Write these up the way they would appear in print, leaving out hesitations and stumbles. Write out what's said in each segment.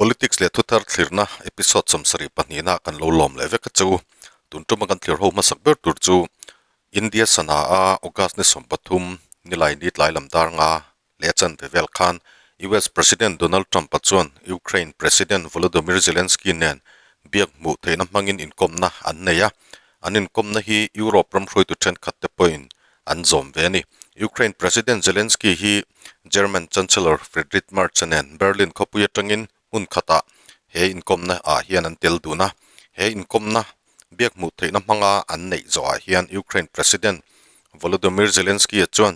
Politics leh thuthar thlirna episode 72 ah kan lo lawm leh vek a che u. Tun tuma kan thlir ho hmasak ber tur chu India sana a August ni 13 nilai ni tlai lam dar nga leh a chanve vel khan US President Donald Trump-a chuan Ukraine President Volodymyr Zelensky nen biak hmuh theihna hmangin inkawmna an nei a. An inkawmna hi Europe ram hruaitu thenkhat te pawhin an zawm ve a ni. Ukraine President Zelensky hi German Chancellor Friedrich Merz nen Berlin khawpui atangin hmun khatah he inkawmna ah hian an tel dun a. He inkawmna biak hmuh theihna hmanga an neih zawhah hian Ukraine President Volodymyr Zelensky-a chuan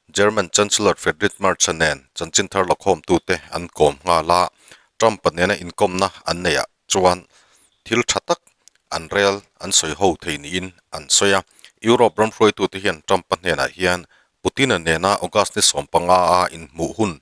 German Chancellor Friedrich Merz nen chanchin thar lakhawmtute an kawm nghal a. Trump-a nena inkawmna an neihah chuan thil tha tak an rel an sawi ho thei niin an sawi a. Europe ram hruaitute hian Trump-a hnenah hian Putin-a nena August ni 15 a inhmuh hun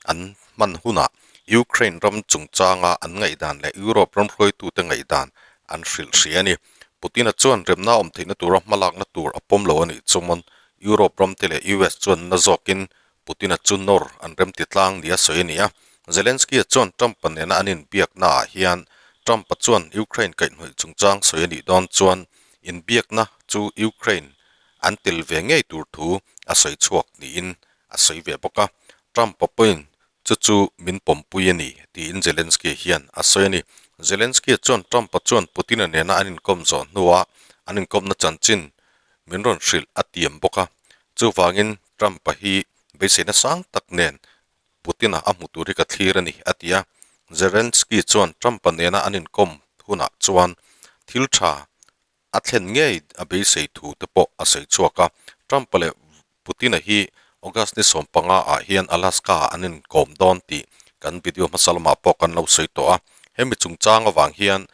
an hman hunah Ukraine ram chungchanga an ngaihdan leh Europe ram hruaitute ngaihdan an hrilh hria a ni. Putin-a chuan remna awm theihna tura hmalakna tur a pawm lo a nih chuan Europe ramte leh US chuan na zawkin Putin-a chu nawr an remti tlang nia sawi a ni a. Zelensky-a chuan Trump-a nena an inbiaknaah hian Trump-a chuan Ukraine kaihhnawih chungchang sawi a nih dawn chuan inbiakna chu Ukraine an tel ve ngei tur thu a sawi chhuak niin a sawi ve bawk a. Trump-a pawhin chu chu min pawmpui a ni tiin Zelensky hian a sawi a ni. Zelensky-a chuan Trump-a chuan Putin-a nena an inkawm zawh hnuah an inkawmna chanchin min rawn hrilh a tiam bawk a. Chuvangin Trump-a hi beiseina sang tak nen Putin-a a hmu tur hi ka thlir a ni, a ti a. Zelensky chuan Trump-a nena an inkawm hunah chuan thil tha a thlen ngei a beisei thu te pawh a sawi chhuak a. Trump-a leh Putin-a hi August ni 15 ah hian Alaska-ah an inkawm dawn tih kan video hmasa lamah pawh kan lo sawi tawh a. Hemi chungchang avang hian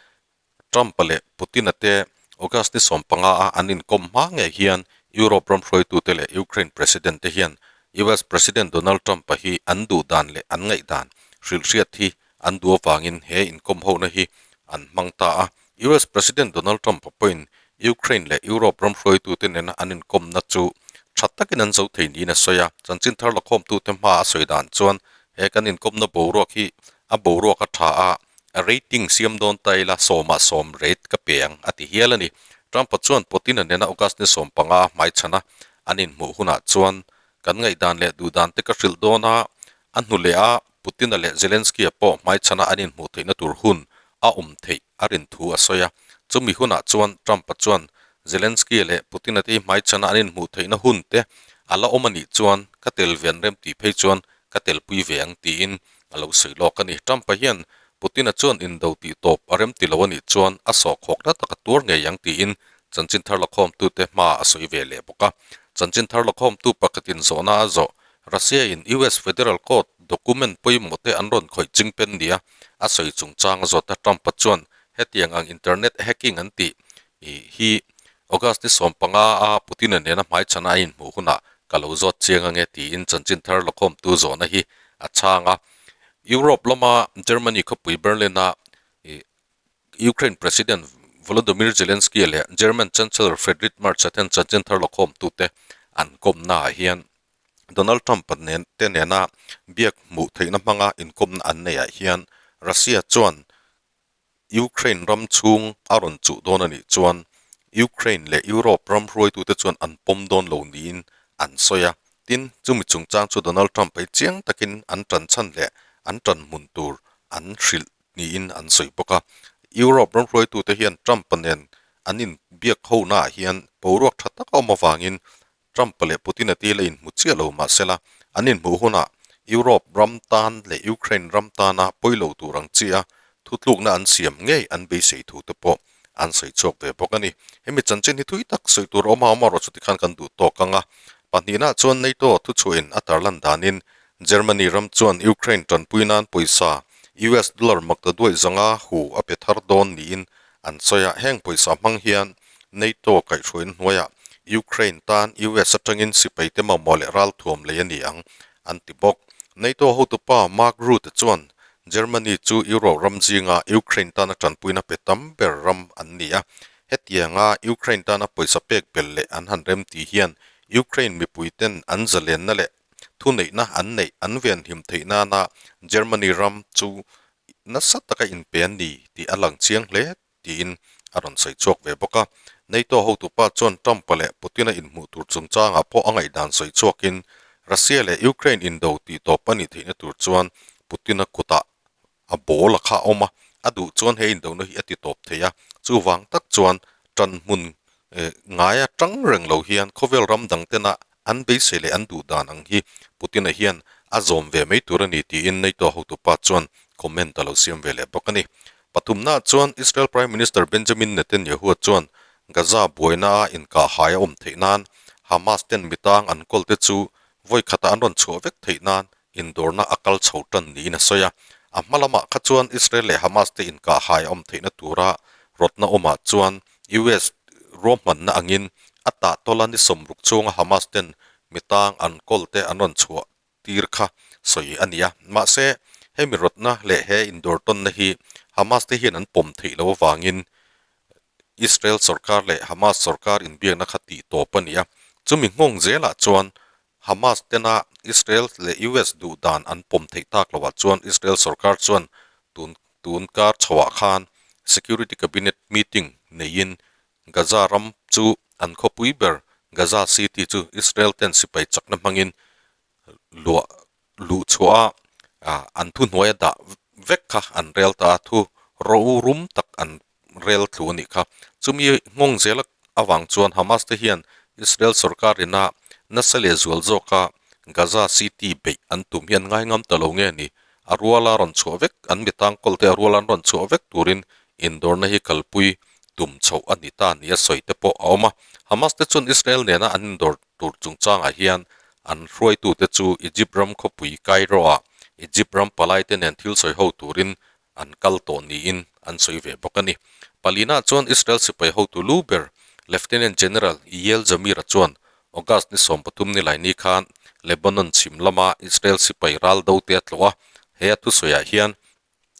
Trump-a leh Putin-a te August ni 15 a an inkawm hma ngei hian Europe ram hruaitute leh Ukraine President te hian US President Donald Trump-a hi an duh dan leh an ngaih dan hrilhhriat hi an duh avangin he inkawm hona hi an hmang ta a. US President Donald Trump-a pawhin Ukraine leh Europe ram hruaitute nena an inkawmna chu tha takin an zo thei niin a sawi a. Chanchin thar lakhawmtute hmaa a sawi dan chuan he kan inkawmna boruak hi a boruak a tha a, A rating siam dawn ta ila sawmah sawm rate ka pe ang a ti hial a ni. Trump-a chuan Putin-a nena August ni 15 a hmaichhana an inhmuh hunah chuan kan ngaihdan leh duhdan te ka hrilh dawn a, a hnu leh a Putin-a leh Zelensky-a pawh hmaichhana an inhmuh theihna tur hun a awm theih a rin thu a sawi a. Chumi hunah chuan Trump-a chuan Zelensky-a leh Putin-a te hi hmaichhana an inhmuh theihna hun te a la awm a nih chuan ka tel ve an rem tih phei chuan ka telpui ve ang tiin a lo sawi lawk a ni. Trump-a hian Putin-a chuan indo tih tawp a rem ti lo a nih chuan a sawhkhawk na tak a tuar ngei ang tiin chanchin thar lakhawmtute hma a sawi ve leh bawk a. Chanchin thar lakhawmtu pakhatin zawhna a zawh Russia-in US Federal Court document pawimawh te an rawn khawih ching pen nia a sawi chungchang a zawt a. Trump-a chuan hetiang ang internet hacking an tih hi August ni 15 a Putin-a nena hmaichhana a inhmuh hunah ka lo zawt chiang ange tiin chanchin thar lakhawmtu zawhna hi a chhang a. Europe lama Germany khawpui Berlin-a Ukraine President Volodymyr Zelensky leh German Chancellor Friedrich Merz-a ten chanchin thar lakhawmtute an kawmnaah hian Donald Trump-a nen te nena biak hmuh theihna hmanga inkawmna an neihah hian Russia chuan Ukraine ram chhung a rawn chuh dawn a nih chuan Ukraine leh Europe ram hruaitute chuan an pawm dawn lo niin an sawi a. Tin, chumi chungchang chu Donald Trump ei chiang takin an tan chhan leh an tan hmun tur an hrilh niin an sawi bawk a. Europe ram hruaitute hian Trump-a nen an inbiak honaah hian boruak tha tak a awm avangin Trump leh Putin-a te la inhmu chiah lo mahsela, an inhmuh hunah Europe ram tan leh Ukraine ram tana pawi lo tur ang chiah a thutlukna an siam ngei an beisei thu te pawh an sawi chhuak ve bawk a ni. Hemi chanchin hi thui tak sawi tur awm a awm erawh chuti khan kan duh tawk ang a. Pahnihna chuan NATO thuchhuahin a tarlan danin Germany ram chuan Ukraine tanpui nan pawisa US dollar makta duaih zanga hu a pe thar dawn niin an sawi a, heng pawisa hmang hian NATO kaihhruain hnuaiah Ukraine tan US atangin sipaite mamawh leh ralthuam lei a ni ang, an ti bawk. NATO hotupa Mark Rutte chuan Germany chu Europe ram zinga Ukraine tana tanpuina pe tam ber ram an ni a, hetianga Ukraine tana pawisa pek belh leh an han rem tih hian Ukraine mipuiten an zalenna leh thuneihna an neih an venhim theih nana Germany ram chu nasa taka inpe an ni tih a lang chiang hle tiin a rawn sawi chhuak ve bawk a. NATO hotupa chuan Trump-a leh Putin-a inhmuh tur chungchangah pawh a ngaihdan sawi chhuakin Russia leh Ukraine indo tih tawp a nih theihna tur chuan Putin-a kutah a ball a kha a awm a, a duh chuan he indona hi a ti tawp thei a, chuvang tak chuan tan hmun ngaia tang reng lo hian khawvel ram dang tena an beisei leh an duh dan ang hi Putin-a hian a zawm ve mai tur a ni tiin NATO hotupa chuan comment a lo siam ve leh bawk a ni. Pathumnaah chuan Israel Prime Minister Benjamin Netanyahu-a chuan Gaza buaina a inkahhai a awm theih nan Hamas ten mitang an kawlte chu vawi khata an rawn chhuah vek theih nan indawrna a kal chho tan niin a sawi a. A hma lamah kha chuan Israel leh Hamas te inkahhai a awm theihna tura rawtna awmah chuan US ruahmanna angin a tahtawla ni sawmruk chhunga Hamas ten mitang an kawlte an rawn chhuah tir kha sawi a ni a. Mahse, hemi rawtna leh he indawr tawnna hi Hamas te hian an pawm theih loh avangin Israel sorkar leh Hamas sorkar inbiakna kha tih tawp a ni a. Chumi nghawng zelah chuan Hamas tena Israel leh US duh dan an pawm theih tak loah chuan Israel sorkar chuan tun tun kar chhoah khan Security Cabinet meeting neiin Gaza ram chu an khawpui ber Gaza City chu Israel ten sipai chakna hmangin luah luh chhuah a an thuhnuai a dah vek kha an rel ta a, thu ro rum tak an rel thlu a nih kha. Chumi nghawng zel avang chuan Hamas te hian Israel sorkar ina nasa leh zual zawka Gaza City beih an tum hi an ngai ngam ta lo nge ni? A ruala rawn chhuah vek, an mi tangkawl te a ruala an rawn chhuah vek turin indawrna hi kalpui tum chhoh a ni ta nia sawi te pawh a awm a. Hamas te chuan Israel nena an indawr tur chungchangah hian an hruaitute chu Egypt ram khawpui Cairo-ah Egypt ram palaite nen thil sawi ho turin an kal tawh niin an sawi ve bawk a ni. Palina chuan Israel sipai hotu lu ber Lieutenant General Eyal Zamir-a chuan August ni 13 nilaini khan Lebanon chhim lama Israel sipai ral do te a tlawh a, he a thusawiah hian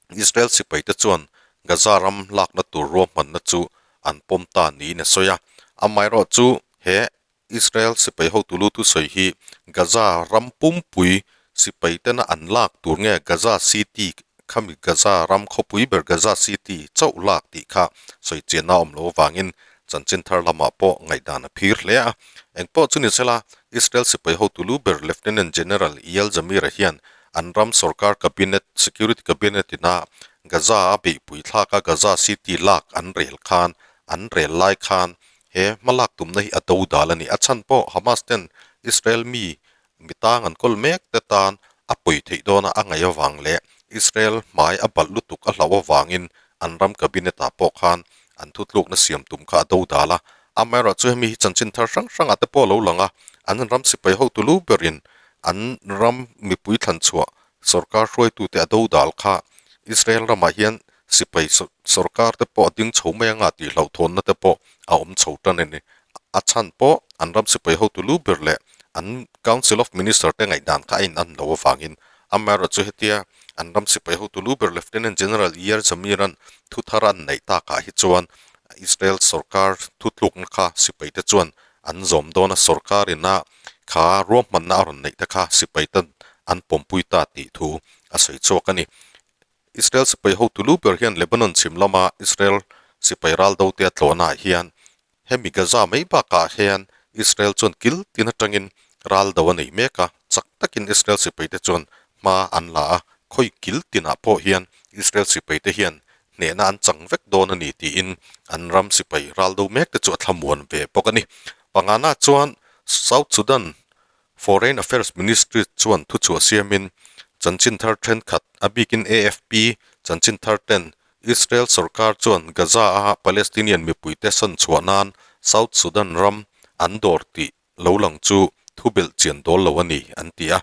Israel sipaite chuan Gaza ram lakna tur ruahmanna chu an pawm ta niin a sawi a. Amaherawh chu he Israel sipai hotu lu thusawi hi Gaza ram pumpui sipai tena an lak tur nge Gaza City khami Gaza ram khawpui ber Gaza City chauh lak tih kha sawi chianna a awm loh avangin chanchin thar lamah pawh ngaihdan a phir hle a. Engpawh chu ni sela Israel sipai hotu lu ber Lieutenant General Eyal Zamir-a hian an ram sorkar cabinet, security cabinet ina Gaza a beihpui thlak a Gaza City lak an rel khan an rel lai khan he hmalak tumna hi a do dal a ni. A chhan pawh Hamas ten Israel mi mi tang an kawl mek te tan a pawi theih dawn a a ngaih avang leh Israel hmai a balh lutuk a hlauh avangin an ram cabinet ah pawh khan an thutlukna siam tum kha a do dal a. Amaherawhchu chu hemi hi chanchin thar hrang hrangah te pawh a lo lang a, an ram sipai hotu lu berin an ram mipui thlan chhuah sorkar hruaitute a do dal kha Israel ramah hian sipai sorkar te pawh a ding chho mai anga tih hlauhthawnna te pawh a awm chho tan a ni. A chhan pawh an ram sipai hotu lu ber leh an Council of Minister te ngaihdan kha a in an lo avangin amaherawhchu chu hetia an ram sipai hotu lu ber Lieutenant General Eyal Zamir-a'n thu thar an neih takah hi chuan Israel sorkar thutlukna kha sipai te chuan an zawm dawn a, sorkar ina kha ruahmanna a rawn neih te kha sipai ten an pawmpui ta tih thu a sawi chhuak a ni. Israel sipai hotu lu ber hian Lebanon chhim lama Israel sipai ral do te a tlawhnaah hian hemi Gaza mai bakah hian Israel chuan kil tin atangin ral do a nei mek a, chak takin Israel sipai te chuan hma an la a, khawi kil tinah pawh hian Israel sipai te hian hnehna an chang vek dawn a ni tiin an ram sipai ral do mek te chu a thlamuan ve bawk a ni. Pangana chuan South Sudan Foreign Affairs Ministry chuan thuchhuah siamin chanchin thar thenkhat, a bikin AFP chanchin thar ten Israel sorkar chuan Gaza-a Palestinian mipuite sawn chhuah nan South Sudan ram an dawr tih lo lang chu thu belh chian dawl lo a ni, an ti a.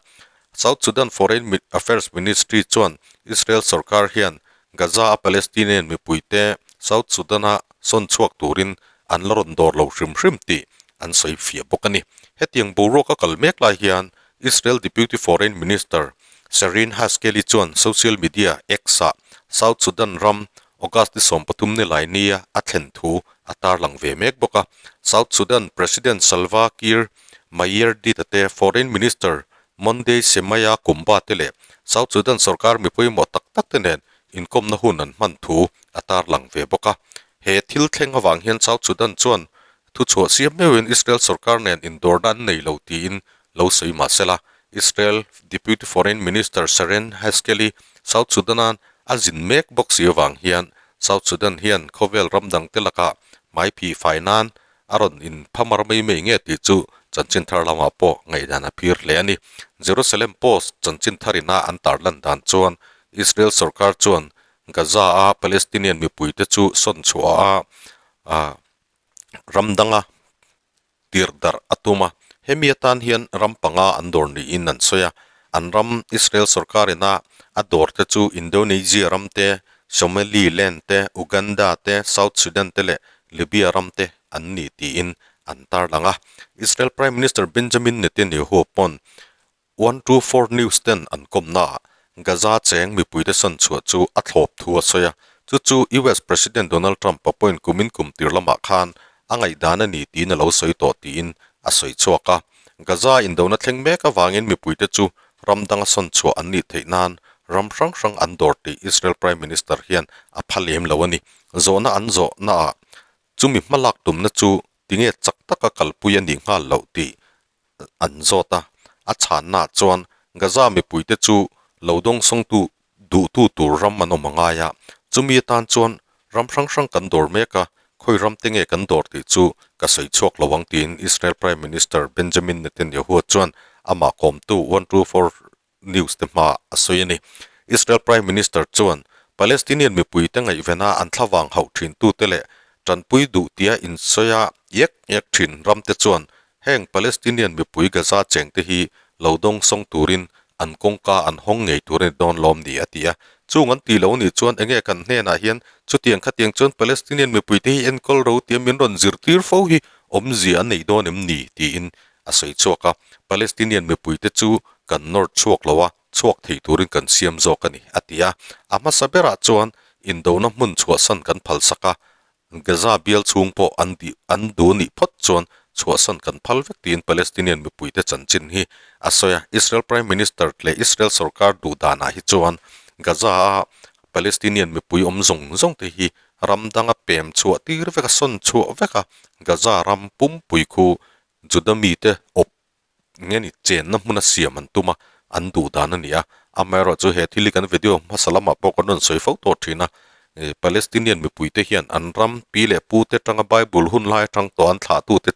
South Sudan Foreign Affairs Ministry chuan Israel sorkar hian Gaza-a Palestinian mipuite South Sudan-a sawn chhuak turin an la rawn dawr lo hrim hrim tih an sawi fiah bawk a ni. Hetiang boruak a kal mek lai hian Israel Deputy Foreign Minister Sharin Haskeli chuan social media X-ah South Sudan ram August ni 13 ni lai nia a thlen thu a tarlang ve mek bawk a. South Sudan President Salva Kiir Mayardit-a te Foreign Minister Monday Semaya Kumba te leh South Sudan sorkar mi pawimawh tak tak te nen inkawmna hun an hman thu a tarlang ve bawk a. He thil thleng avang hian South Sudan chuan thuchhuah siam meuhin Israel sorkar nen indawrna an nei lo tiin lo sawi mah sela, Israel Deputy Foreign Minister Sharon Haskell-i South Sudan-a a zin mek bawk si avang hian South Sudan hian khawvel ram dangte lakah hmaiphih fai nan a rawn inphamar mai mai nge tih chu chanchin thar lamah pawh ngaihdan a phir hle a ni. Jerusalem Post chanchin tharina an tarlan dan chuan Israel sorkar chuan Gaza-a Palestinian mipuite chu sawn chhuah a ram danga tirh darh a tum a, hemi atan hian ram panga an dawr niin an sawi a, an ram Israel sorkarin a a dawr te chu Indonesia ram te, Somaliland te, Uganda te, South Sudan te leh Libya ram te an ni tiin an tarlang a. Israel Prime Minister Benjamin Netanyahu pawn 124 News ten an kawmnaah Gaza cheng mipuite sawn chhuah chu a thlawp thu a sawi a, chu chu US President Donald Trump a pawhin kumin kum tir lamah khan a ngaihdan a ni tiin a lo sawi tawh tiin a sawi chhuak a. Gaza indona thleng mek avangin mipuite chu ram danga sawn chhuah an nih theih nan ram hrang hrang an dawr tih Israel Prime Minister hian a pha lem lo a ni. Zawhna an zawhnaah chumi hmalak tumna chu tinge chak taka kalpui a nih nghal loh tih an zawt a, a chhanna chuan Gaza mipuite chu lo dawngsawngtu duhtu tur ram an awm a ngai a, chumi atan chuan ram hrang hrang kan dawr mek a, khawi ram te nge kan dawr tih chu ka sawi chhuak lo ang tiin Israel Prime Minister Benjamin Netanyahu chuan amah kawmtu 124 News te hmaah a sawi a ni. Israel Prime Minister chuan Palestinian mipuite ngaihvena an thlavang hauh thintute leh tanpui duh tia insawi a iak iak thin ramte chuan heng Palestinian mipui Gaza chengte hi lo dawngsawng turin an kawngka an hawng ngei tur a ni dawn lawm ni a ti a. Chung an tih lo nih chuan enge kan hnenah hian chutiang khatiang chuan Palestinian mipuite hi enkawl ro tia min rawn zirtir fo hi awmzia an nei dawn em ni tiin a sawi chhuak a, Palestinian mipuite chu kan nawr chhuak lo a, chhuak thei turin kan siam zawk a ni, a ti a. A hmasa berah chuan indona hmun chhuahsan kan phalsak a, Gaza bial chhung pawh an dih an duh nih phawt chuan chhuahsan kan phal vek tiin Palestinian mipuite chanchin hi a sawi a. Israel Prime Minister leh Israel sorkar duh danah hi chuan Gaza-a Palestinian mipui awm zawng zawng te hi ram danga pem chhuah tir vek a, sawn chhuah vek a, Gaza ram pumpui khu Juda mite awp nge ni chenna hmuna siam an tum a, an duh dan a ni a. Amaherawhchu he thil hi kan video hmasa lamah pawh kan rawn sawi fo tawh thin a, Palestinian mipuite hian an ram pi leh pute atanga Bible hun lai atang tawh an thlahtute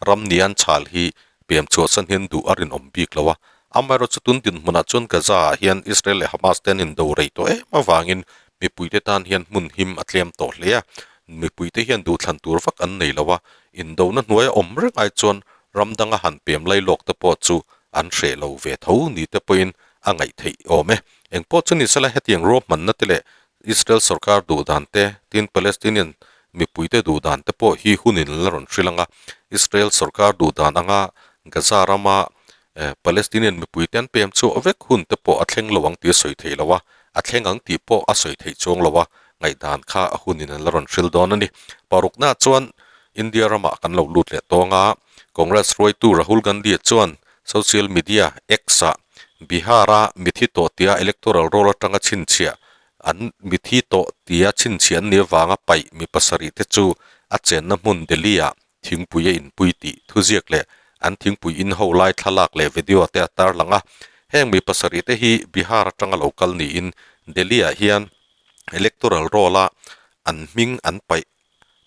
ram nia an chhal hi pem chhuahsan hian duh a rinawm bik lo a. Amaherawhchu tun dinhmunah chuan Gaza-ah hian Israel leh Hamas te an indo rei tawh em avangin mipuite tan hian hmun him a tlem tawh hle a, mipuite hian duhthlan tur vak an nei lo a, Indona hnuaia awm reng ai chuan ram danga han pem lai lawk te pawh chu an hreh lo ve tho ni te pawhin a ngaih theih awm e. Eng pawh chu ni sela hetiang ruahmanna te leh Israel sorkar duh dan te, tin Palestinian mipuite duh dan te pawh hi hunin la rawn hrilh ang a. Israel sorkar duh dan anga Gaza rama Palestinian mipuite an pem chhuah vek hun te pawh a thleng lo ang tih a sawi thei lo a, a thleng ang tih pawh a sawi theih chuang lo a, ngaihdan kha a hunin an la rawn hrilh dawn a ni. Parukna chuan India ramah kan lo lut leh tawng a, Congress hruaitu Rahul Gandhi chuan social media X-ah Bihar-a mithi tawh tia electoral roll atanga chhinchhiah an mithi tawh tia chhinchhiah an nih avanga paih mi pasarih te chu a chenna hmun Delhi-ah thingpui a inpui tih thuziak leh an thingpui in ho lai thlalak leh video te a tarlang a. Heng mi pasarih te hi Bihar atanga lo kal niin Delhi-ah hian electoral roll-a an hming an paih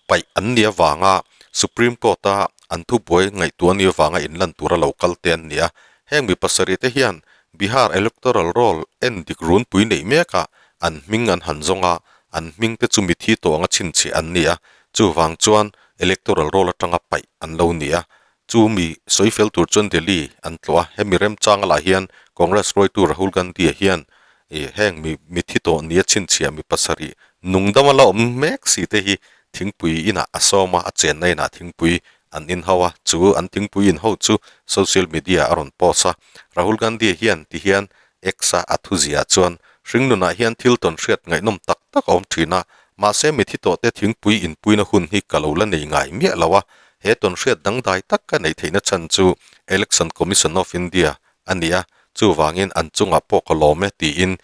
paih an nih avanga Supreme Court-a an thubuai ngaihtuah nih avanga inlan tura lo kal te an ni a. Heng mi pasarih te hian Bihar electoral roll en dik runpui neih mekah an hming an han zawng a, an hming te chu mithi tawh anga chhinchhiah an ni a, chuvang chuan electoral roll atanga paih an lo ni a. Chu mi sawi fel tur chuan Delhi an tlawh a, hemi remchanga lah hian Congress hruaitu Rahul Gandhi-a hian ih heng mi mithi tawh nia chhinchhiah mi pasarih nungdama la awm mek si te hi thingpui inah a sawm a, a chenna inah thingpui an in ho a, chu an thingpui in ho chu social media a rawn post a. Rahul Gandhi-a hian ti hian X-a a thuziah chuan hringnunah hian thil tawn hriat ngaihnawm tak tak a awm thin a, mahse mithi tawhte thingpui inpuina hun hi ka lo la nei ngai miah lo a, he tawn hriat dangdai tak ka neih theihna chhan chu Election Commission of India a ni a, chuvangin an chungah pawh ka lawm e tiin.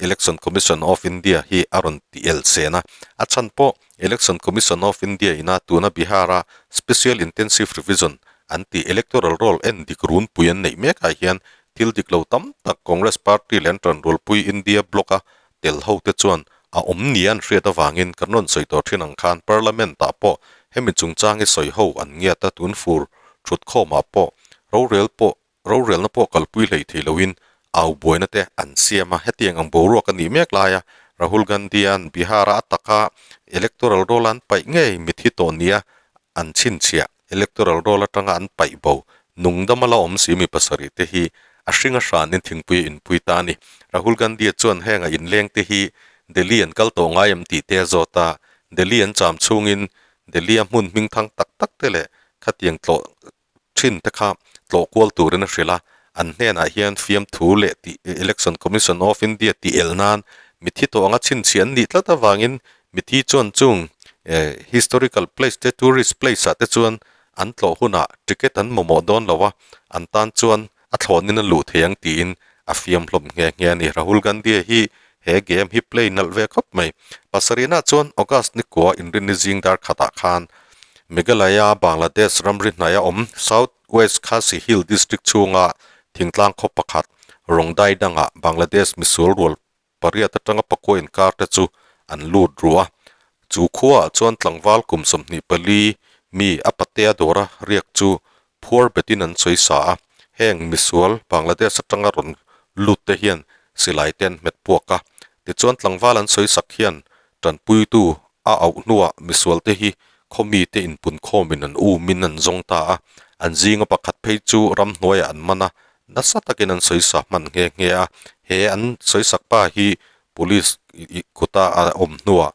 Election Commission of India hi a rawn ti el sen a, a chhan pawh Election Commission of India ina tuna Bihar-a Special Intensive Revision an tih electoral roll en dik runpui an neih mekah hian thil dik lo tam tak Congress party leh an tanrualpui India bloc-a tel ho te chuan a awm nia an hriat avangin kan rawn sawi tawh thin ang khan Parliament ah pawh hemi chungchang hi sawi ho an ngiat a tun fur thutkhawmah pawh rorel pawh rorelna pawh kalpui hlei thei loin au buaina te an siam a hetiang ang boruak a nih mek laia Rahul Gandhi-a'n Bihar-a a taka electoral roll an paih ngei mithi tawh nia an chhinchhiah. Electoral roll atanga an paih bo nungdam a la awm si mi pasarih te hi a hring a hranin thingpui a inpui ta a ni. Rahul Gandhi-a chuan heng a inleng te hi Delhi an kal tawh ngai em tih te a zawt a, Delhi an cham chhungin Delhi a hmun hming thang tak tak te leh khatiang tlawh thin te kha tlawh kual turin a hrilh a, an hnenah hian fiamthu leh tih Election Commission of India tih el nan mithi tawh anga chhinchhiah an nih tlat avangin Mithi chuan chung historical place te tourist place ah te chuan an tlawh hunah ticket an mamawh dawn lo a, an tan chuan a thlawnin a luh thei ang tiin a fiam hlawm nghe nghe a ni. Rahul Gandhi hi he game hi play nalh ve khawp mai. Pasarihna chuan August nikua inrinni zing dar khatah khan Meghalaya Bangladesh ramri hnaia awm South West Khasi Hill District chhunga thingtlang khaw pakhat Rongdai dangah Bangladesh misual rual pariat atanga pakua inkar te chu an lut ruh a, chu khuaah chuan tlangval kum 24 mi a patea dawra riak chu phuar betin an sawi sa a, heng misual Bangladesh atanga rawn lut te hian silai te an hmet puak a, tichuan tlangval an sawi sak hian tanpuitu a auh hnuah misual te hi khaw mite inpun khawmin an umin an zawng ta a, an zinga pakhat phei chu ramhnuaiah an man a, nasa takin an sawisa hman nghe nghe a, he an sawisak pa hi police kuta a awm hnuah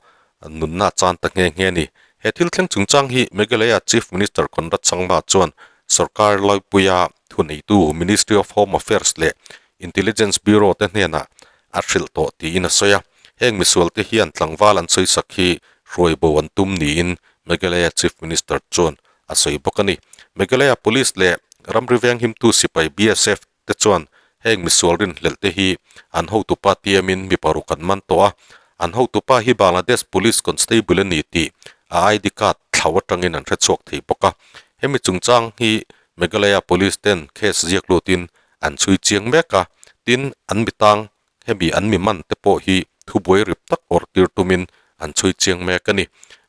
nunna a chan ta nghe nghe a ni. He thil thleng chungchang hi Meghalaya Chief Minister Conrad Sangma chuan sorkar laipuia thuneitu Ministry of Home Affairs leh Intelligence Bureau te hnenah a hrilh tawh tiin a sawi a, heng misualte hian tlangval an sawisak hi hruai bo an tum niin Meghalaya Chief Minister chuan a sawi bawk a ni. Meghalaya Police leh ramri venghimtu sipai BSF te chuan heng misual rinhlelh te hi an hotupa tiamin mi paruk an man tawh a, an hotupa hi Bangladesh Police Constable a ni tih a ID card thlau atangin an hrechhuak thei bawk a. Hemi chungchang hi Meghalaya Police ten case ziak lutin an chhui chiang mek a, tin an mitang hemi an mi man te pawh hi thubuai rip tak awrh tir tumin an chhui chiang mek a ni.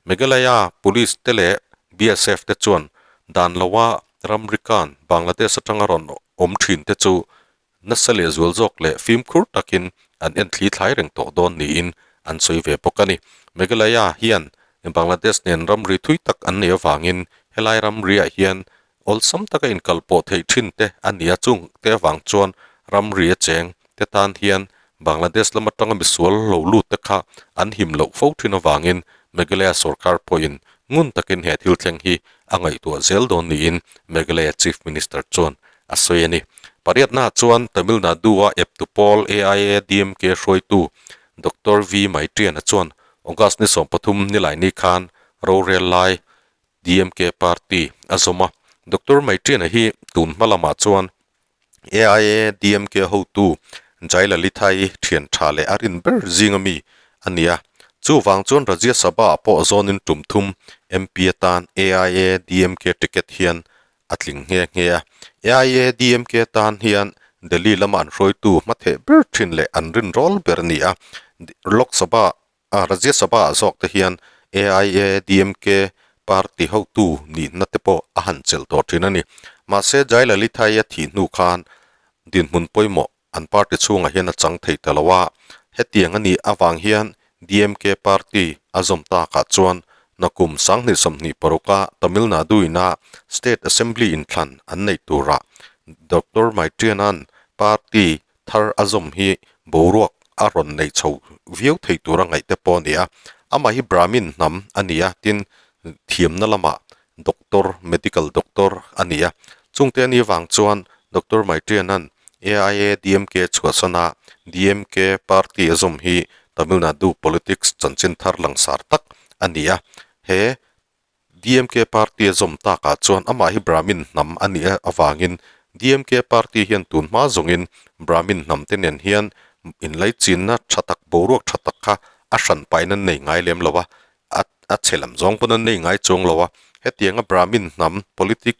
Meghalaya Police te leh BSF te chuan dan loa ramri kan Bangladesh atanga rawn awm thin te chu nasa leh zual zawk leh fimkhur takin an en thli thlai reng tawh dawn niin an sawi ve bawk a ni. Meghalaya hian Bangladesh nen ramri thui tak an neih avangin helai ramriah hian Awlsam taka inkalpawh theih thin te a ni a, chung te avang chuan ramri a cheng te tan hian Bangladesh lam atanga misual lo lut te kha an him loh fo thin avangin Meghalaya sorkar pawhin ngun takin he thil thleng hi a ngaihtuah zel dawn niin Meghalaya Chief Minister chuan a sawi a ni. Pariatnaah chuan Tamil Nadu-a eptu pawl AIADMK hruaitu Doctor V Maitriana chuan August ni 13 nilaini khan rorel lai DMK party a zawm a. Doctor Maitriana hi tun hma lamah chuan AIADMK hotu Jayalalitha-i thian tha leh a rin ber zinga mi a ni a. Chuvang chuan Rajya Sabha-ah pawh zawnin tum thum MP atan AIADMK ticket hian a tling nghe nghe a. AIADMK tan hian Delhi lama an hruaitu hmatheh ber thin leh an rinrawl ber a ni a. Lok Sabha A Rajya Sabha ah zawk te hian AIADMK party hotu nihna te pawh a han chelh tawh thin a ni. Mahse Jayalalitha-i a thih hnu khan dinhmun pawimawh an party chhungah hian a chang thei ta lo a, hetiang a nih avang hian DMK party a zawm takah chuan nakum 2026 a Tamil Nadu ina State Assembly inthlan an neih turah Doctor Maitriana'n party thar a zawm hi boruak a rawn nei chho viau thei tur a ngaih te pawh a ni a, amah hi Brahmin hnam a ni a, tin thiamna lamah doctor, medical doctor a ni a, chungte a nih vang chuan Doctor Maitriana'n AIADMK chhuahsana DMK party a zawm hi Tamil Nadu politics chanchin thar langsar tak a ni a, he DMK party a zawm takah chuan amah hi Brahmin hnam a nih avangin DMK party hian tun hma zawngin Brahmin hnam te nen hian Inlaichinna tha tak boruak tha tak kha a hran pahin an nei ngai lem lo a, a a chhe lam zawng pawn an nei ngai chuang lo a. Hetianga Brahmin hnam politic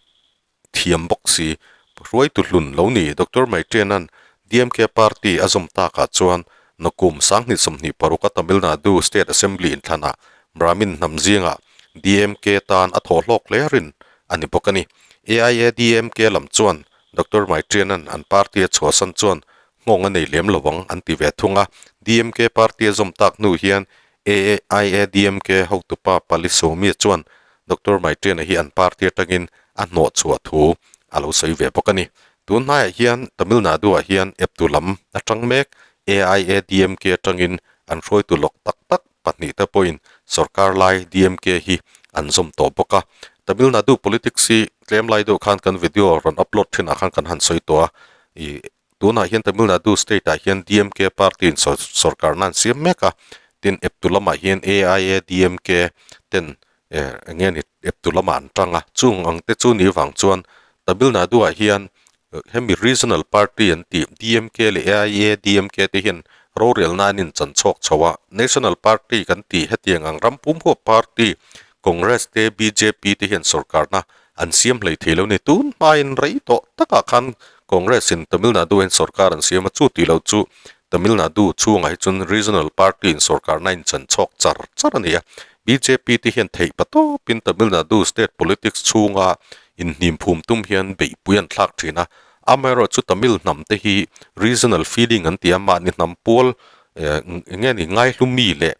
thiam bawk si hruaitu hlun lo ni Doctor Maitrena'n DMK party a zawm takah chuan Nakum 2026 a Tamil Nadu State Assembly inthlanah Brahmin hnam zingah DMK tan a thawh hlawk hle rin a ni bawk a ni. AIADMK lam chuan Doctor Maitrena'n an party a chhuahsan chuan nghawng a nei lem lo ang an ti ve thung a. DMK party a zawm tak hnu hian AIADMK hotupa Palisawmia chuan Doctor Maitreana hi an party atangin a hnawh chhuah thu a lo sawi ve bawk a ni. Tun hnaiah hian Tamil Nadu-ah hian eptu lam atang mek AIADMK atangin an hruaitu lawk tak tak pahnih te pawhin sorkar lai DMK hi an zawm tawh bawk a. Tamil Nadu politics hi tlem lai deuh khan kan video rawn upload thinah khan kan han sawi tawh a. Ih tunah hian Tamil Nadu state ah hian DMK party in sorkarna an siam mek a, tin eptu lamah hian AIADMK ten eh eng nge ni eptu lamah an tang a, chung ang te chu ni vang chuan Tamil Nadu ah hian hemi regional party an tih DMK leh AIADMK te hian rorelna an inchan chhawk chho a, national party kan tih hetiang ang ram pum huap party Congress te bjp te hian sorkarna an siam hlei thei lo ni. Tun hmain rei tawh takah khan Congress in Tamil Nadu hian sorkar an siam a, chu tih loh chu Tamil Nadu chhungah hi chuan regional party in sorkarna inchan chhawk char char a ni a. Bjp te hian theih pa tawpin Tamil Nadu state politics chhunga inhnim phum tum hian beihpui an thlak thin a. Amaherawhchu chu Tamil hnam te hi regional feeling an ti a, mahni hnam pual eng nge ni ngaihlu mi leh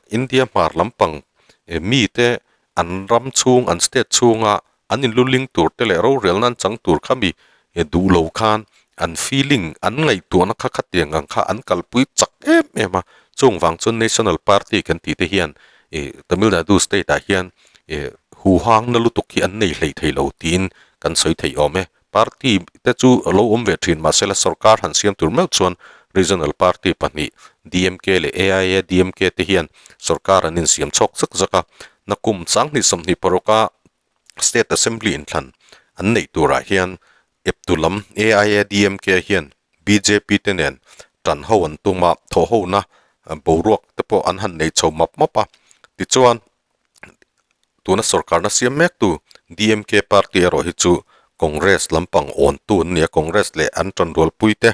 India hmar lampang mite an ram chhung, an state chhunga an inluling tur te leh rorelna an chang tur kha mi duh lo khan an feeling, an ngaihtuahna kha khatiang ang kha an kalpui chak em em a. Chung vang chuan National Party kan tih te hian ih Tamil Nadu state ah hian ih huhangna lutuk hi an nei hlei thei lo tiin kan sawi thei awm e. Party te chu lo awm ve thin mahsela sorkar han siam tur meuh chuan Regional Party pahnih DMK leh AIADMK te hian sorkar an insiam chhawk zak zak a. Nakum 2026 a State Assembly inthlan an neih turah hian eptu lam AIADMK hian bjp te nen tan ho an tum a, thawhhona boruak te pawh an han nei chho map map a. Tichuan tuna sorkarna siam mektu DMK party erawh hi chu Congress lampang awntu an ni a, Congress leh an tanrualpuite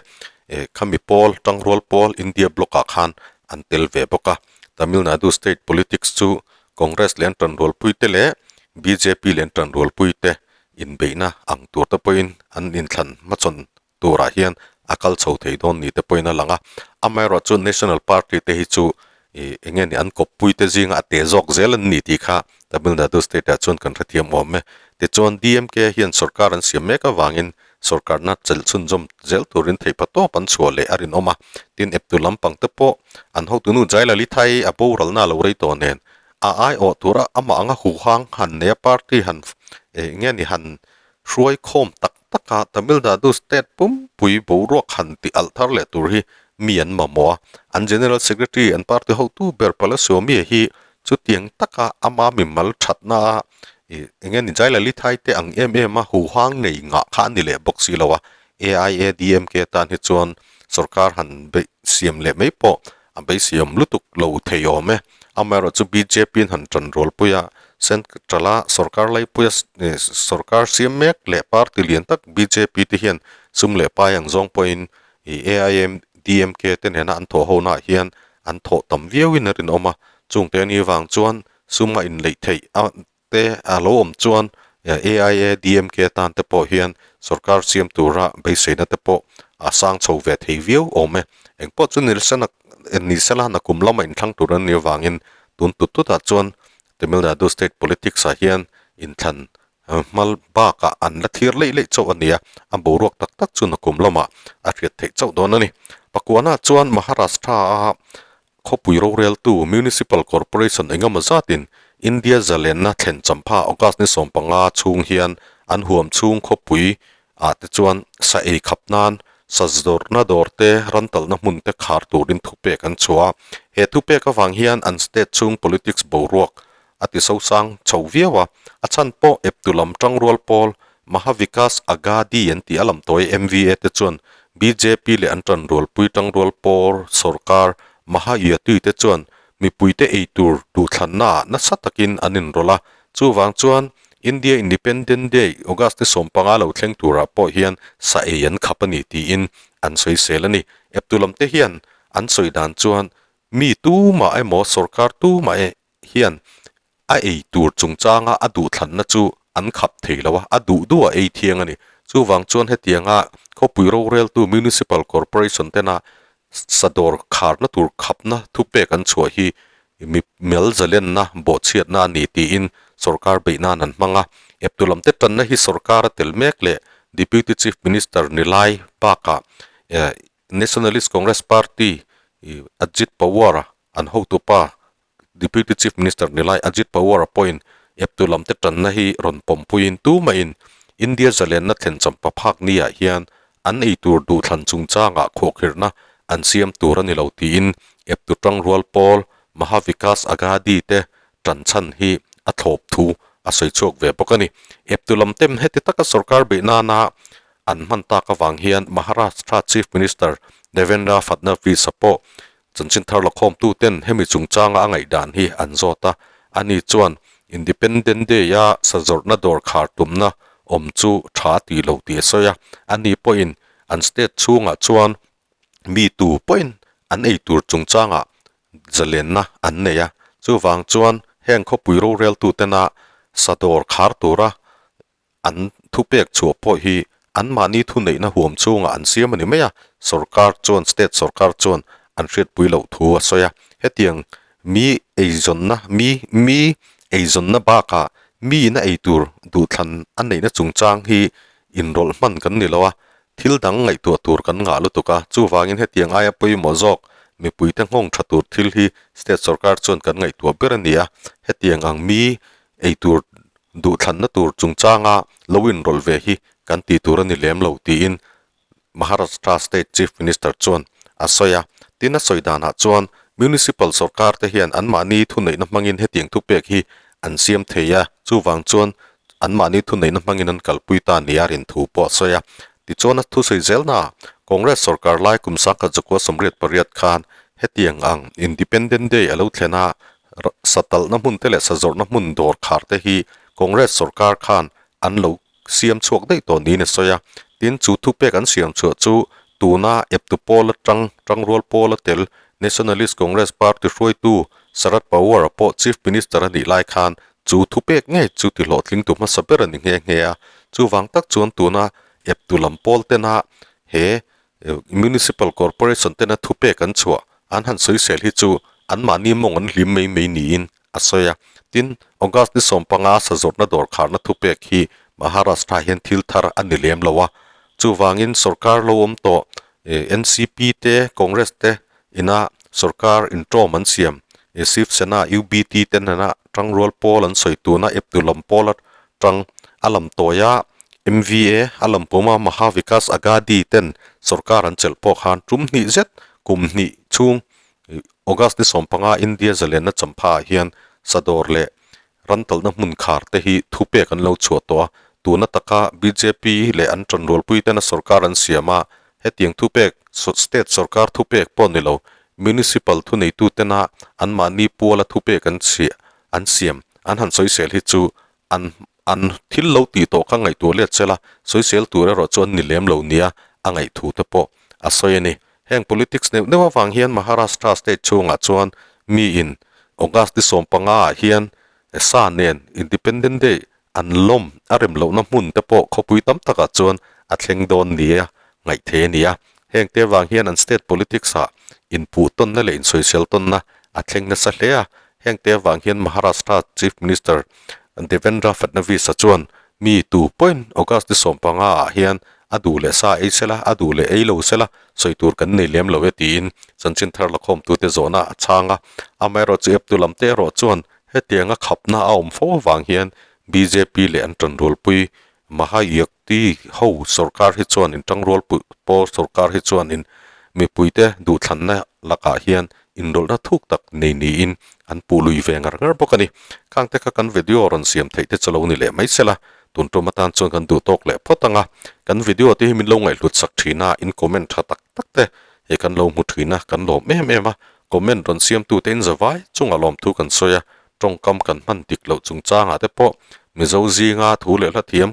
eh khami pawl tangrual pawl India bloc ah khan an tel ve bawk a. Tamil Nadu state politics chu Congress leh an tanrualpuite leh bjp leh an tanrualpuite inbeihna ang tur te pawhin an inthlan hmachhawn turah hian a kal chho thei dawn ni te pawhin a lang a. Amaherawh chu National Party te hi chu ih eng nge ni an kawppui te zinga a te zawk zel an ni tih kha Tamil Nadu state ah chuan kan hrethiam awm e. Tichuan DMK hian sorkar an siam mek avangin sorkarna chelh chhunzawm zel turin theihpa tawp an chhuah leh a rinawm a. Tin eptu lampang te pawh an hotunu Jayalalitha-i a boralna a lo rei tawh nen a aiawh tura amah anga huhang han nei a party han eng nge ni han hruai khawm tak tak a, Tamil Nadu state pumpui boruak han tih alh thar leh tur hi mi an mamawh a, an General Secretary an party hotu ber Palaswamy hi chutiang taka ama mimal thatna a ih eng nge ni Jayalalitha te ang em em a huhang nei ngah kha a ni leh bawk si lo a, AIADMK tan hi chuan sorkar han beih siam leh mai pawh a beiseiawm lutuk lo thei awm e. Amaherawhchu bjp in han tan rualpui a, Central a sorkar laipuia sorkar siam mek leh party lian tak bjp te hian sum leh pai ang zawng pawhin ih AIMDMK te nena an thawh ho naah hian an thawh tam viauin a rinawm a. Chungte a nih vang chuan sum a inleih theih a te a lo awm chuan AIADMK tan te pawh hian sorkar siam tura beiseina te pawh a sang chho ve thei viau awm e. Engpawh chu nilsena nisela nakum lama inthlang tur an nih avangin tun tut tutah chuan Tamil Nadu state politics ah hian inthlan hmal bakah an la thlir leih leih chauh a ni a, a boruak tak tak chu nakum lamah a hriat theih chauh dawn a ni. Pakuana chuan Maharashtra a Khawpui roreltu Municipal Corporation engemaw zatin India zalenna thlen champha August ni 15 chhung hian an huam chhung khawpui ah te chuan sa ei khap nan sa zawrhna dawr te rantalhna hmun te khar turin thupek an chhuah a. He thupek avang hian an state chhung politics boruak a ti sosang chho viau a, a chhan pawh eptu lam tangrual pawl Mahavikas Aghadi an tih a lamtawi MVA te chuan Bjp leh an tanrualpui tangrual pawr sorkar Mahayuti te chuan mipuite ei tur duhthlannaah nasa takin an inrawlh a, chuvang chuan India Independent Day August ni 15 lo thleng turah pawh hian sa ei an khap a ni tiin an sawisel a ni. Eptu lamte hian an sawi dan chuan mi tumah emaw sorkar tumah hian a ei tur chungchanga a duhthlanna chu an khap thei lo a, a duh duh a ei thiang a ni. Chuvang chuan hetianga khawpui roreltu Municipal Corporation tena sadawr kharna tur khapna thupek an chhuah hi mi mel zalenna bawhchhiatna a ni tiin sorkar beih nan an hmang a. Eptu lamte tanna hi sorkar a tel mek leh Deputy Chief Minister Nilai bakah Nationalist Congress Party Ajit Pawar-a an hotupa Deputy Chief Minister Nilai Ajit Pawar-a pawhin eptu lamte tanna hi rawn pawmpuiin tumahin India zalenna thlen champa phak niah hian an eitur duhthlan chungchangah khuahkhirhna an siam tur a ni lo tiin eptu tangrual pawl Maha Vikas Aghadi te tanchhan hi a thlawp thu a sawi chhuak ve bawk a ni. Eptu lamtem heti taka sorkar beih nana an hman tak avang hian Maharashtra Chief Minister Devendra Fadnavis-a pawh chanchin thar lakhawmtu ten hemi chungchanga a ngaihdan hi an zawt a, ani chuan Independent Day-a sazawrhna dawr khar tumna awm chu tha ti lo tih a sawi a, ani pawhin an state chhungah chuan mi tu pawhin an eitur chungchangah zalenna an nei a, chuvang chuan heng khawpui roreltutena sadawr khar tura An thupek chhuah pawh hi anmahni thuneihna huam chhungah an siam a ni mai a, sorkar chuan state sorkar chuan an hriatpui loh thu a sawi a. Hetiang mi eizawnna mi mi eizawnna bakah miin a eitur duhthlan a neihna chungchang hi inrawlh hman kan ni lo a, thil dang ngaihtuah tur kan ngah lutuk a, chuvangin hetiang aia pawimawh zawk mipuite nghawng tha tur thil hi state sorkar chuan kan ngaihtuah ber a ni a, hetiang ang mi eitur Duhthlanna tur chungchanga lo inrawlh ve hi kan ti tur a ni lem lo tiin Maharashtra State Chief Minister chuan a sawi a. Tin, a sawi danah chuan Municipal sorkar te hian anmahni thuneihna hmangin hetiang thupek hi an siam thei a, chuvang chuan anmahni thuneihna hmangin an kalpui ta nia rin thu pawh a sawi a. Tichuan a thusawi zelnaah Congress sorkar lai kum 1988 khan hetiang ang Independent Day a lo thlen a, Satalhna hmun te leh sazawrhna hmun dawr khar te hi Congress sorkar khan an lo siam chhuak daih tawh niin a sawi a. Tin, chu thupek an siam chhuah chu tuna eptu pawl atang tangrual pawl a tel Nationalist Congress Party hruaitu Sharad Pawar-a pawh Chief Minister a nih lai khan chu thupek ngei chu tihlawhtlingtu hmasa ber a ni nghe nghe a. Chuvang tak chuan tuna eptu lam pawl tena he Municipal Corporation tena thupek an chhuah an han sawisel hi chu anmahni mawng an hlim mai mai niin a sawi a. Tin, August ni 15 sazawrhna dawr kharna thupek hi Maharashtra hian thil thar a ni lem lo a. Chuvangin sorkar lo awm tawh NCP te, Congress te ina sorkar intawm an siam Shiv Sena, UBT te nena tangrual pawl an sawi tuna eptu lam pawl atang a lam tawi a, MVA a lam puma Maha Vikas Aghadi ten sorkar an chelh pawh khan tum hnih zet kum hnih chhung August ni 15 India zalenna champha ah hian sadawr leh rantalhna hmun khar te hi thupek an lo chhuah tawh a, tuna taka bjp leh an tanrualpui tena sorkar an siam a, hetiang thupek state sorkar thupek pawh ni lo municipal thuneitu tena anmahni puala thupek an chhiah an siam an han sawisel hi chu an an thil lo tih tawh kha ngaihtuah let sela sawisel tur erawh chu an ni lem lo nia a ngaihthu te pawh a sawi a ni. Heng politics neuh neuh avang hian Maharashtra state chhungah chuan miin August ni 15 ah hian sa nen Independent Day an lawm a rem lohna hmun te pawh khawpui tam takah chuan a thleng dawn nia ngaih thei a ni a. Heng te avang hian an state politics ah inpuh tawnna leh insawisel tawnna a thleng nasa hle a. Heng te avang hian Maharashtra Chief Minister Devendra Fadnavis-a chuan mi tu pawhin August ni 15 ah hian a duh leh sa ei sela, a duh leh ei lo sela, sawi tur kan nei lem lo e tiin chanchin thar lakhawmtute zawhna a chhang a. Amaherawhchu eptu lam te erawh chuan hetianga khapna a awm fo avang hian bjp leh an tanrualpui Mahayukti ho sorkar hi chuan in tangrual pawl sorkar hi chuan in mipuite duhthlanna lakah hian inrawlhna thuk tak nei niin an puh lui ve ngar ngar bawk a ni. Khangte kha kan video rawn siam theih te chu lo ni leh mai sela. Tun tum atan chuan kan duh tawk leh phawt ang a, kan video te hi min lo ngaihhlut sak thin a, in comment tha tak tak te he kan lo hmu thin a, kan lawm em em a, comment rawn siam tu te in zavai chungah lawmthu kan sawi a, tawngkam kan hman dik loh chungchangah te pawh Mizo zinga thu leh hla thiam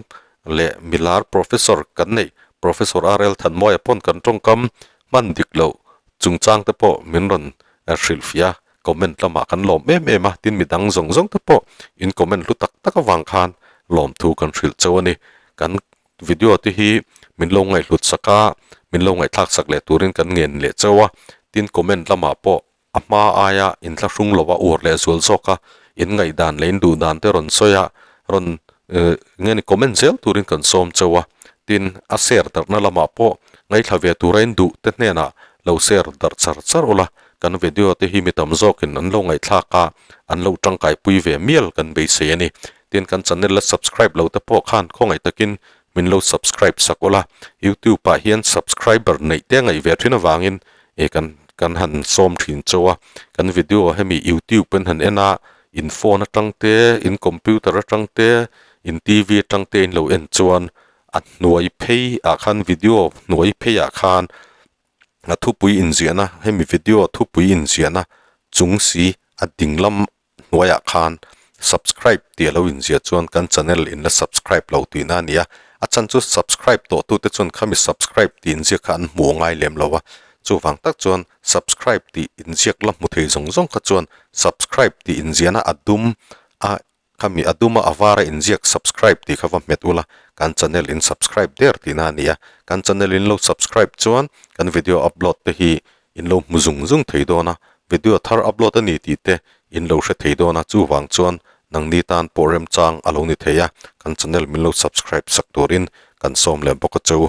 leh milar Professor kan neih Professor RL Thanmawia pawn kan tawngkam hman dik loh chungchang te pawh min rawn hrilhfiah a, comment lamah kan lawm em em a, tin midang zawng zawng te pawh in comment hlu tak tak avang khan lawmthu kan hrilh chauh a ni. Kan video te hi min lo ngaihhlut sak a, min lo ngaihthlak sak leh turin kan ngen leh chauh a, tin comment lamah pawh a hma aia inthlahrung lova uar leh zual zawk a, in ngaihdan leh in duhdan te rawn sawi a, rawn nge ni comment zel turin kan sawm chauh a, tin a share darhna lamah pawh ngaithla ve tura in duh te hnenah lo share darh char char ula, kan video te hi mi tam zawkin an lo ngaihthlak a, an lo tangkaipui ve mial kan beisei a ni. Tin kan channel la subscribe lo te pawh khan khawngaih takin min lo subscribe sak ula, youtube ah hian subscriber neih te ngaih ve thin avangin eh kan kan han sawm thin chauh a, kan video hemi youtube an han en a, in phone atang te, in computer atang te, in tv atang te in lo en chuan a hnuai phei ah khan video hnuai phei ah khan a thupui inziahna hemi video thupui inziahna chung si a dinglam hnuaiah khan subscribe tih a lo inziah chuan kan channel in la subscribe lo tihna a ni a, a chhan chu subscribe tawh tute chuan khami subscribe tih inziak kha an hmuh ngai lem lo a, chuvang tak chuan subscribe tih inziak la hmu thei zawng zawng kha chuan subscribe tih inziahna a dum a khami a duma a vara inziak subscribe tih kha va hmet ula kan channel in subscribe der tihna a ni a, kan channel in lo subscribe chuan kan video upload te hi in lo hmu zung zung thei dawn a, video thar upload a ni tih te in lo hre thei dawn a, chuvang chuan nangni tan pawh remchang a lo ni thei a, kan channel min lo subscribe sak turin kan sawm leh bawk a che u.